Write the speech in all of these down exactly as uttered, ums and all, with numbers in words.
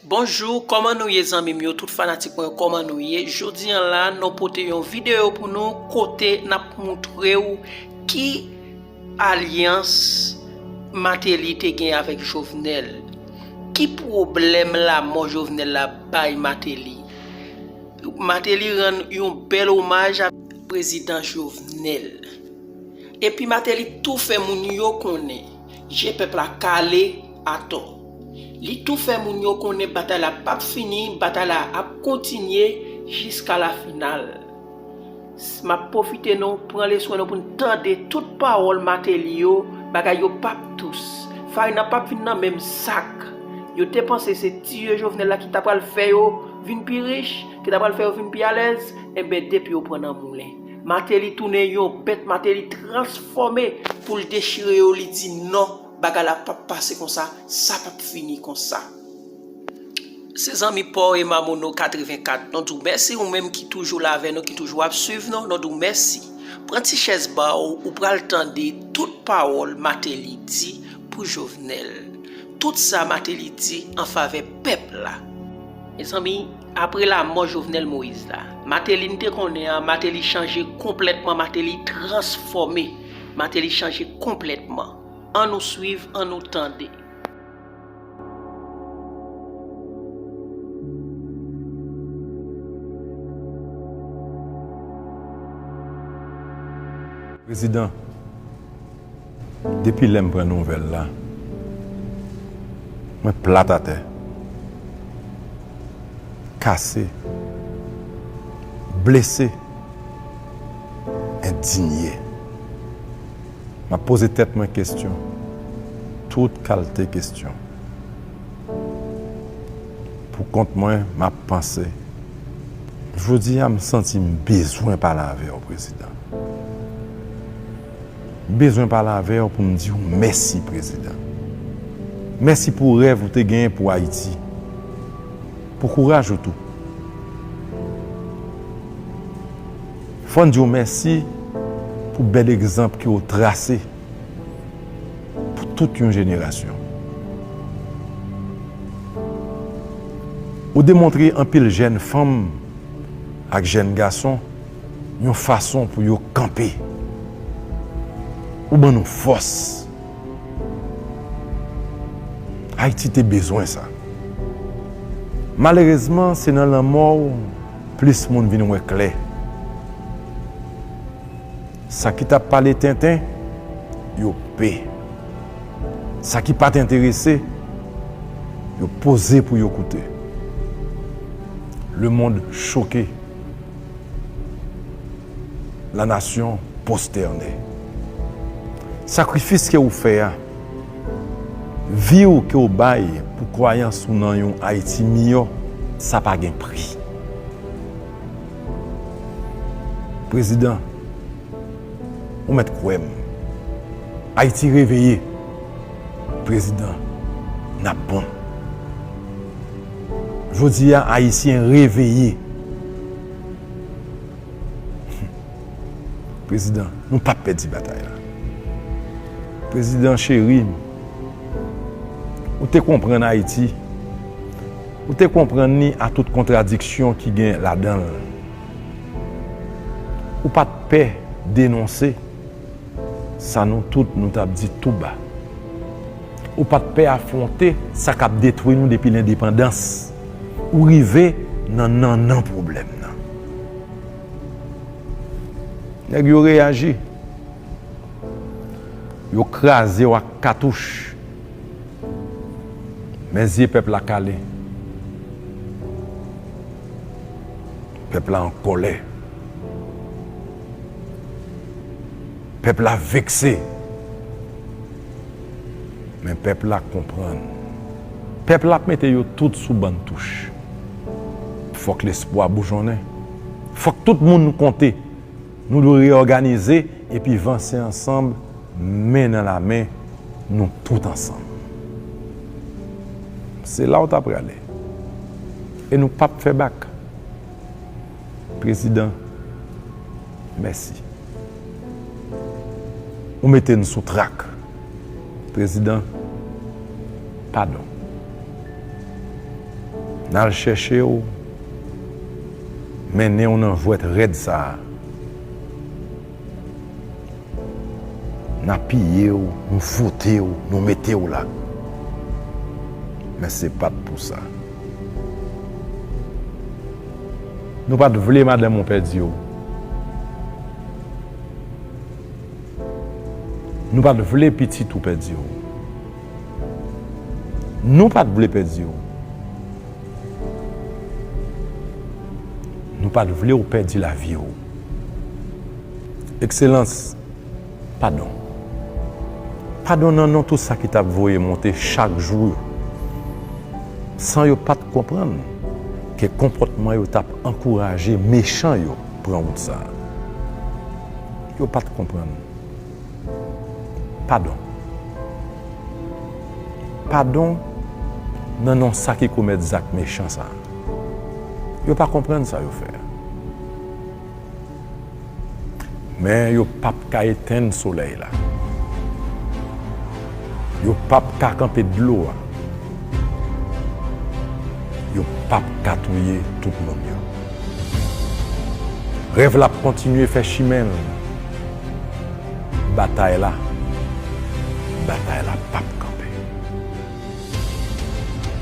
Bonjou, kòman nou ye zanmi m yo, tout fanatik mwen yo, kòman nou ye? Jodi a la, nou pote yon videyo pou nou kote n ap moutre w ki alyans Martelly te gen avèk Jovenel. Ki pwoblèm lanmò Jovenel la bay Martelly? Martelly rann yon bèl omaj a Prezidan Jovenel. Epi Martelly tou fè moun yo konnen je pèp la kale atò. Li tou fè moun yo konnen batay la p ap fini, batay la ap kontinye jiska la final. M ap pwofite nou pran leswen nou pou n tande tout pawòl Martelly yo, bagay yo p ap tous. Farin nan p ap vin nan menm sak. Yo te panse se tiye Jovenel la ki ta pral fè yo vin pi rich, ki ta pral fè yo vin pi alèz, enben depi yo pran nan moulen. Martelly tounen yon bèt, Martelly transfòme pou l dechire yo, li di non, bagay la p ap pase konsa, sa p ap fini konsa. Se zanmi pa w Ema Mono katrevenkat, nou di w mèsi ou menm ki toujou la avè nou, ki toujou ap swiv nou, nou di w mèsi. Pran ti chèz ba w, ou pral tande tout pawòl Martelly di pou Jovenel. Tout sa Martelly di an favè pèp la. Mezanmi, apre lanmò Jovenel Moïse la, Martelly n te konnen an, Martelly chanje konplètman, Martelly transfòme, Martelly chanje konplètman. Ann nou swiv, ann nou tande. Prezidan, depi lè m pran nouvèl la, mwen plat atè, kase, blese, endinye. M ap poze tèt mwen kesyon, tout kalte kesyon. Pou kont mwen, m ap panse. Jodi a, m santi m bezwen pale avè w, Prezidan. M bezwen pale avè w pou m di w mèsi, Prezidan. Mèsi pou rèv ou te genyen pou Ayiti. Pou kouraj ou tou. Fò n di w mèsi pou bèl egzanp ke w trase pou tout yon jenerasyon. Ou demontre anpil jèn fanm ak jèn gason yon fason pou yo kanpe. Ou ban nou fòs. Ayiti te bezwen sa. Malerezman, se nan lanmò w plis moun vin wè klè. Sa ki t ap pale tenten, yo pe. Sa ki pa t enterese, yo poze pou yo koute. Lemonn choke. La nation prosternée. Sakrifis ke w fè a, vi w ke w bay pou kwayans ou nan yon Ayiti miyò, sa pa gen pri. Prezidan, ou mèt kwè m. Ayiti reveye. Prezidan, n ap bon. Jodi a, Ayisyen reveye. Prezidan, nou p ap pèdi batay la. Prezidan cheri m, ou te konprann Ayiti, ou te konprann li a tout kontradiksyon ki gen ladan l. Ou pa t pè denonse sa nou tout nou t ap di tou ba. Ou pa t pè afwonte sa k ap detwi nou depi lendepandans. Ou rive nan nannan pwoblèm nan. Nèg yo reyaji. Yo kraze w ak katouch. Men zye pèp la kale. Pèp la an kòlè. Pèp la vekse. Men pèp la konprann. Pèp la ap mete yo tout sou bann touch. Fòk lespwa boujonnen. Fòk tout moun konte. Nou dwe reyòganize epi vanse ansanm, men nan la men, nou tout ansanm. Se la w ta prale. E nou p ap fè bak. Prezidan, mèsi. Ou mete n sou trak. Prezidan, padon. N al chèche w, mennen w nan jwèt rèd sa a. N a piye w, nou vote w, nou mete w la. Men se pa t pou sa. Nou pa t vle madanm ou pèdi w. Nou pa t vle pitit ou pèdi w. Nou pa t vle pèdi w. Nou pa t vle w pèdi lavi w. Ekselans, padon. Padon nan non tout sa ki t ap voye monte chak jou yo, san yo pa t konprann ke konpòtman yo t ap ankouraje mechan yo pran wout sa a. Yo pa t konprann. Padon. Padon nan non sa ki komèt zak mechan sa a. Yo pa konprann sa yo fè a. Men yo p ap ka etenn solèy la. Yo p ap ka kanpe dlo a. Yo p ap ka touye tout moun yo. Rèv la ap kontinye fè chimen l. Batay la, batay la p ap kanpe.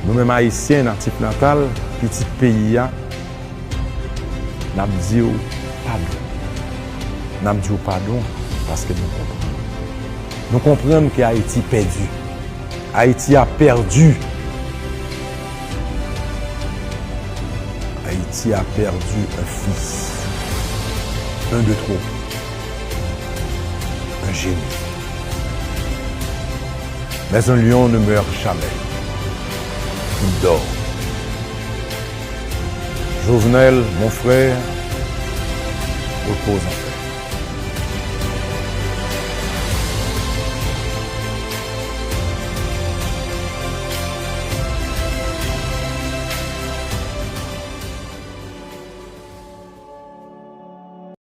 Nou menm Ayisyen natif natal, pitit peyi a, n ap di w padon. N ap di w padon paske nou konprann. Nou konprann ke Ayiti pèdi. Haïti a perdu. Haïti a perdu un fils. Un de trop. Un génie. Mais un lion ne meurt jamais. Il dort. Jovenel, mon frère, repose en paix.